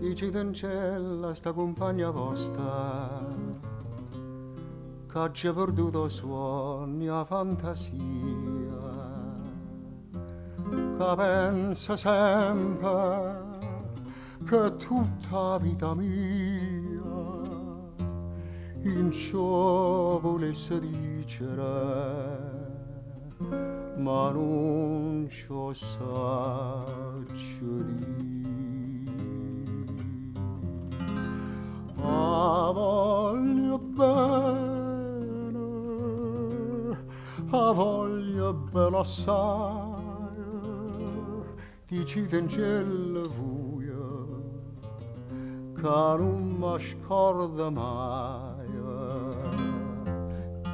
Dicitencello a 'sta cumpagna vosta ch'aggio perduto 'o suonno e 'a fantasia, ca penso sempe che tutta 'a vita mia i' nce 'o vulesse dicere, ma nun ce 'o saccio dì. 'A voglio bene, 'a voglio bene assaje, dicitencello vuje ca nun m' 'a scordo maje.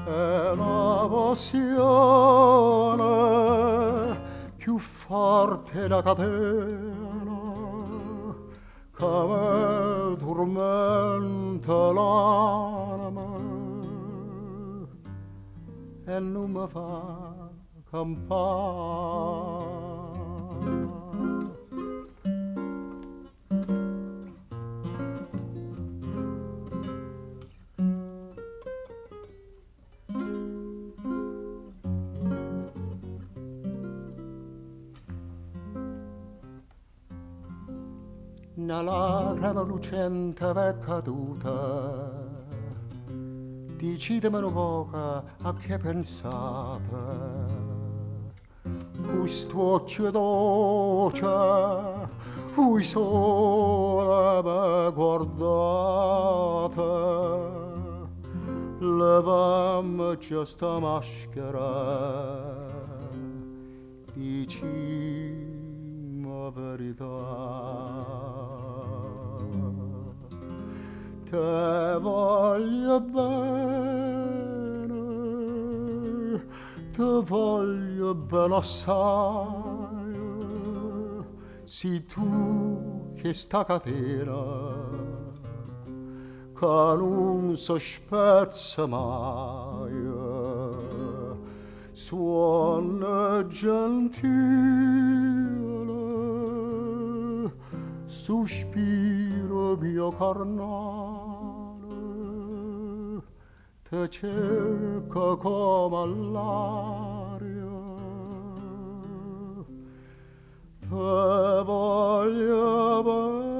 È na passione cchiù forte 'e na catena ca me turmenta l'anema e nun me fa campà. Na lacrema lucente v'è caduta, diciteme nu poco a che pensate. Cu st'uocchie doce vui sola me guardate, levammece sta maschera, dicimm' 'a verità. Te voglio bene, te voglio bene assaje, si tu chesta catena ca nun se spezza maje. Suonne gentile, suspiro mio carnale, te cerco comme a ll'aria, te voglio bene.